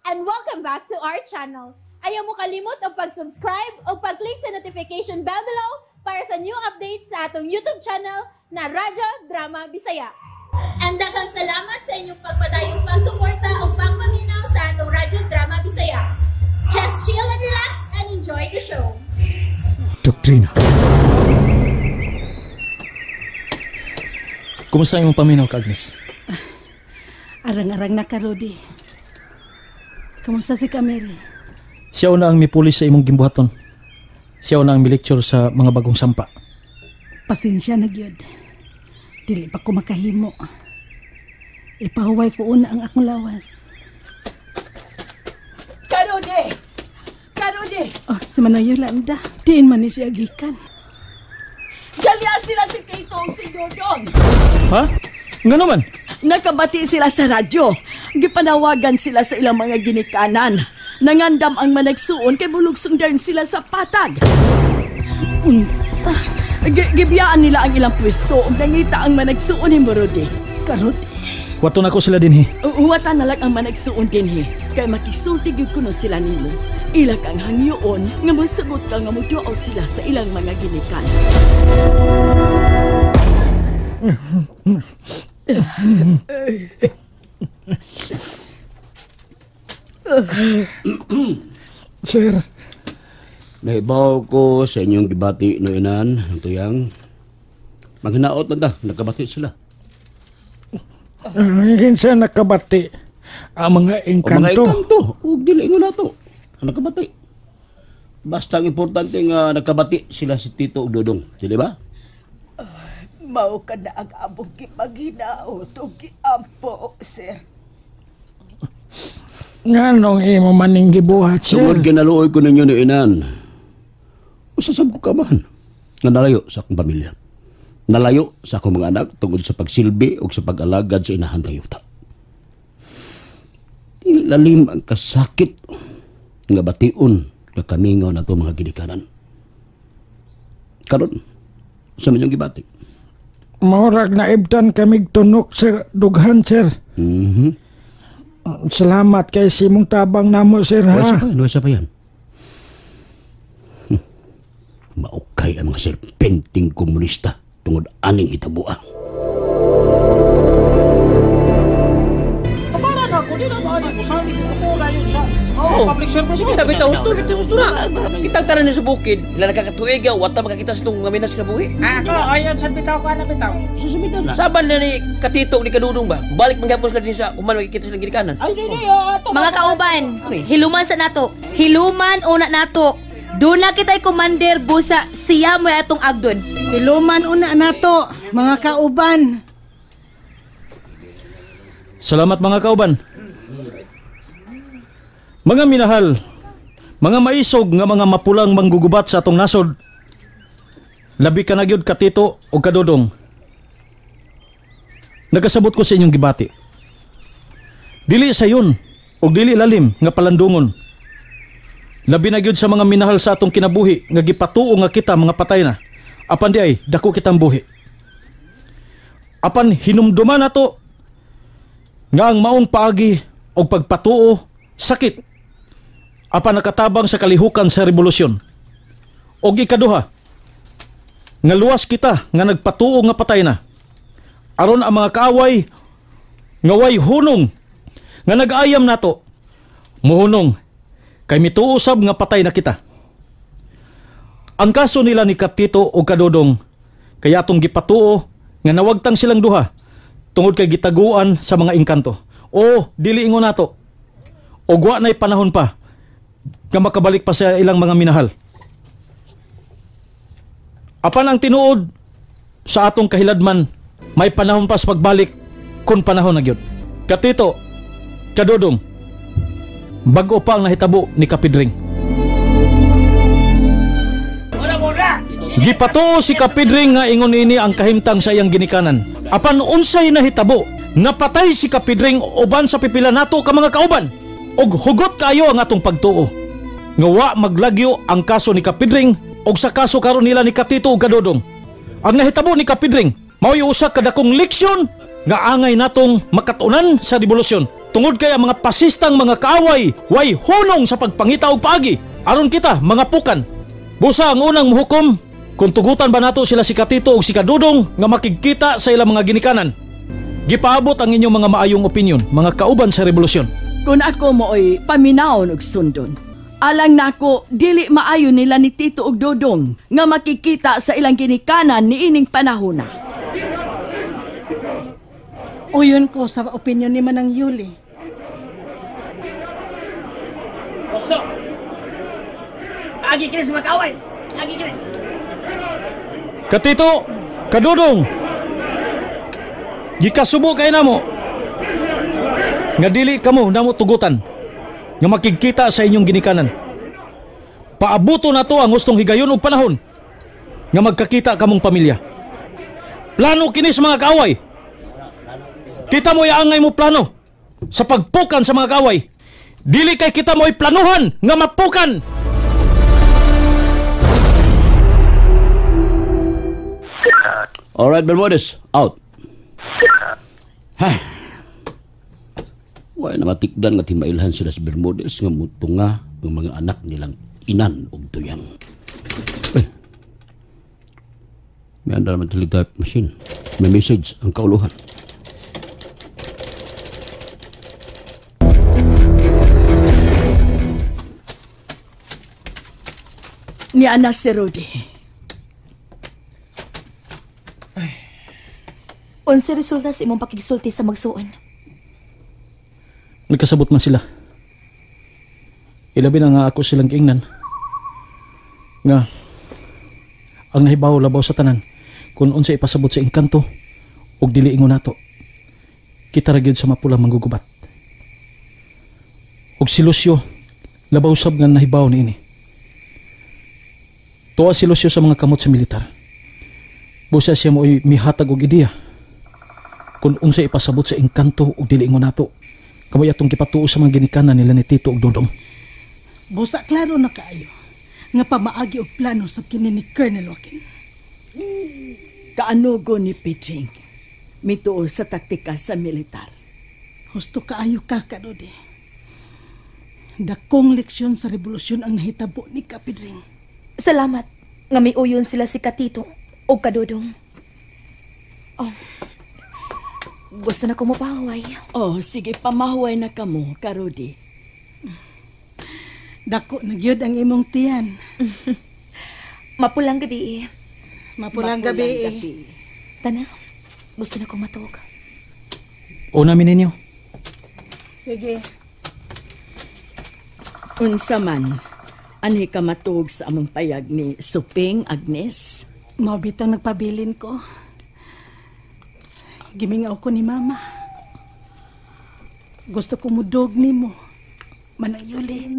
And welcome back to our channel. Ayaw mo kalimot og pag-subscribe o pag-click sa notification bell below para sa new updates sa atong YouTube channel na Radyo Drama Bisaya. And daghang salamat sa inyong pagpadayong pagsuporta o pagpaminaw sa atong Radyo Drama Bisaya. Just chill and relax and enjoy the show. Doktrina. Kumusta imong paminaw, Ka Agnes? Arang-arang na ka, Rudy. Kumusta si Kameri? Siya una ang mipulis sa imong gimbuhaton. Siya una ang milecture sa mga bagong sampa. Pasensya na gyud. Dili pa ko makahimo. Ipahuway ko una ang akong lawas. Karode! Karode! Oh, si Manoy Yolanda. Diin man ni siya gikan. Galya sila si Tito ug si Dodong. Ha? Nga naman? Nakabati sila sa radyo. Gipanawagan sila sa ilang mga ginikanan. Nangandam ang managsuon kay mulugsong dayon sila sa patag. Unsa? Gibiyaan nila ang ilang pwesto ug nangita ang managsuon ni Morode. Karode. Wato na ko sila dinhi. Huwata na lang ang managsuon dinhi. Kay makisulti gyud kuno sila nimo. Ila kang hangyoon nga mosugot ka nga moduaw sila sa ilang mga ginikanan. Sir. Nahibaw ko sa inyong gibati no inan, ang tuyang. Maghinaot na ta, nagkabati sila. Kinsa nakabati? Ang mga engkanto. O mga engkanto. Ug dili ingon nato. Ang nakabati. Basta ang importante nga nagkabati sila si Tito ug Dodong. Dili ba? Mao ka na ang among gipaghinaot ug giampo, sir. Nganong imo maning gibuhat, sir? Tungod ginaluoy ko ninyo ni inan. Usasab ko ka man nga nalayo sa akong pamilya. Nalayo sa akong mga anak tungod sa pagsilbi o sa pag-alagad sa inahan kayuta. Lalim ang kasakit nga bation nga kamingaw na ito mga ginikanan. Karon, sa minyong gibati. Murag naibtan kamig tunok, sir. Dughan, sir. Mm-hmm. Salamat kay simong tabang namo, sir, ha? Wasa pa yan. Maukay ang mga serpenting komunista tungod aning hitabua. Para na ako, di na ba? Usalig ko na yun sa public service. Kita bitaw gusto, bitaw gusto na. Kitang tanan ni sa bukid, ila nakakatuig, wata makakita sa itong minas na buhi. Ako, ayon sa bitaw ko, ano bitaw? Susumitan na. Saban na ni Katito ni Kadudong ba? Balik mangyapon sila din sa human makikita silang ginikanan. Ay, di, di, ato. Mga kauban, hiluman sa nato. Hiluman una nato. Doon na kita'y commander busa siya mo atong agdon. Hiluman una nato, mga kauban. Salamat mga kauban. Mga minahal, mga maisog nga mga mapulang manggugubat sa atong nasod. Labi ka na gyud Katito o Kadodong. Nagasabot ko sa inyong gibati. Dili sayon og dili lalim nga palandungon. Labi na gyud sa mga minahal sa atong kinabuhi nga gipatuo nga kita mga patay na. Apan di ay dako kitang buhi. Apan hinumduman nato nga ang maong paagi og pagpatuo sakit apan nakatabang sa kalihukan sa revolusyon. Og ikaduha nga luwas kita nga nagpatuo nga patay na aron ang mga kaaway nga way hunong nga nag-ayam nato muhunong kay mituo sab nga patay na kita. Ang kaso nila ni Katito o Kadodong kaya atong gipatuo nga nawagtang silang duha tungod kay gitaguan sa mga engkanto. O dili ingon nato o wa na'y panahon pa nga makabalik pa sa ilang mga minahal. Apan ang tinuod sa atong kahiladman, may panahon pa sa pagbalik kung panahon na gyud. Katito, Kadodong, bag-o pa ang nahitabo ni Kapidring. Gipatuo si Kapidring nga ingon ini ang kahimtang sa iyang ginikanan. Apan unsay nahitabo, napatay si Kapidring uban sa pipila nato ka mga kauban. Og hugot kayo ang atong pagtuo nga wa maglagyo ang kaso ni Kapidring og sa kaso karon nila ni Katito ug Kadodong. Ang nahitabo ni Kapidring mao'y usa ka dakong leksyon nga angay natong makatunan sa revolusyon. Tungod kay ang mga pasistang mga kaaway way hunong sa pagpangita og paagi aron kita mga pukan. Busa ang unang muhukom kung tugutan ba nato sila si Katito og si Kadudong nga makigkita sa ilang mga ginikanan. Gipaabot ang inyong mga maayong opinion, mga kauban sa revolusyon. Kung ako mooy paminawon og sundon, alang nako dili maayo nila ni Tito og Dodong nga makikita sa ilang ginikanan niining panahona. Uyon ko sa opinion ni Manang Yuli. Gusto! Agi kini sa makaway! Agi kini! Katito! Kadudong! Gikasubo kay namo nga dili kamo namo tugutan nga makigkita sa inyong ginikanan. Paabuto na to ang gustong higayon og panahon nga magkakita kamong pamilya. Plano kini sa mga kaaway. Kita mo iangay mo plano sa pagpukan sa mga kaaway. Dili kay kita mo'y planuhan nga mapukan. Alright, Bermudez, out. Ha. Way na matikdan nga timailhan sila sa Bermudez nga mutunga ang mga anak nilang inan og tuyang. Eh. May andar man teletype machine. May message ang kauluhan. Ni Ana si Rudy. Unsa resulta sa imong pakigsulti sa magsuon? Nagkasabot man sila. Ilabi na nga ako silang giingnan nga ang nahibaw labaw sa tanan kung unsa ipasabot sa engkanto ug dili ingon nato. Kita ra gyud sa mapula manggugubat. Ug si Lucio labaw sab nga nahibaw niini. Tuwa si Lucio sa mga kamot sa militar. Busa siya mo'y mihatag og ideya kung unsa ipasabot sa engkanto ug dili ingon nato. Kamoy atong gipatuo sa mga ginikanan nila ni Tito ug Dodong. Busa klaro na kaayo nga pamaagi og plano sa kini ni Colonel Joaquin. Kaanugo ni Pedring mituo sa taktika sa militar. Husto kaayo ka, Karodi. Dakong leksyon sa revolusyon ang nahitabo ni Kapedring. Salamat nga miuyon sila si Katito o Kadudong. Oh, gusto na ko mapahuway. Oh, sige, pamahuway na kamo, Karodi. Dako na gyud ang imong tiyan. Mapulang gabi. Mapulang gabi. Tana, gusto na kong matuog. Una mi ninyo. Sige. Unsa man, anhi ka matuog sa among payag ni Suping, Agnes? Mao bitang nagpabilin ko. Gimingaw ko ni Mama. Gusto ko mudog nimo, Manang Yuli.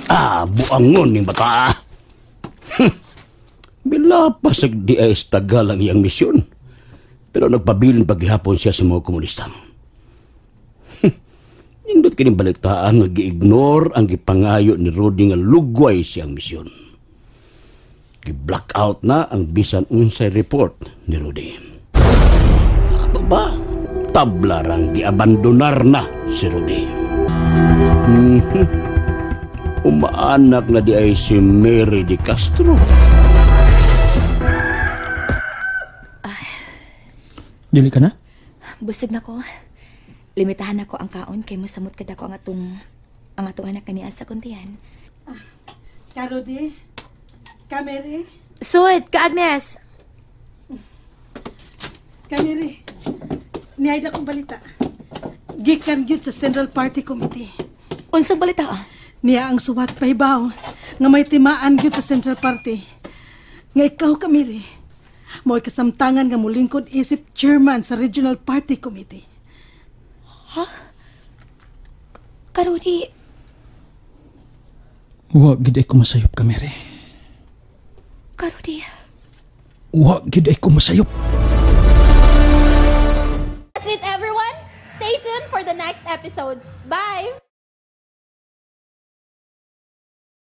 Ah, buangon ning bata. Bila pa sa di ay tagal ang iyang misyon. Pero nagpabilin paghihapon siya sa mga komunista. Nindot kining balitaan nga gi-ignore ang gipangayo ni Rudy nga lugway siyang misyon. Gi-blackout na ang bisan unsay report ni Rudy. Ato ba? Tabla rang giabandonar na si Rudy. Umaanak na di ay si Mary de Castro. Dili ka na? Busog na ko. Limitahan ako ang kaon kay mosamot kada ko ang atong anak kaniya sa kuntian. Karodi, Kameri. Sud, ka Agnes. Kameri, niay na kong balita. Gikan gyud sa Central Party Committee. Unsang balita? Niya ang suwat pahibaw nga may timaan gyud sa Central Party. Nga ikaw, Kameri, mo'y kasamtangan nga mulingkod isip chairman sa Regional Party Committee. Ha? Karodi. Wa gid ay ko masayop, Kameri. Karodi. Wa gid ay ko masayop. That's it, everyone. Stay tuned for the next episodes. Bye!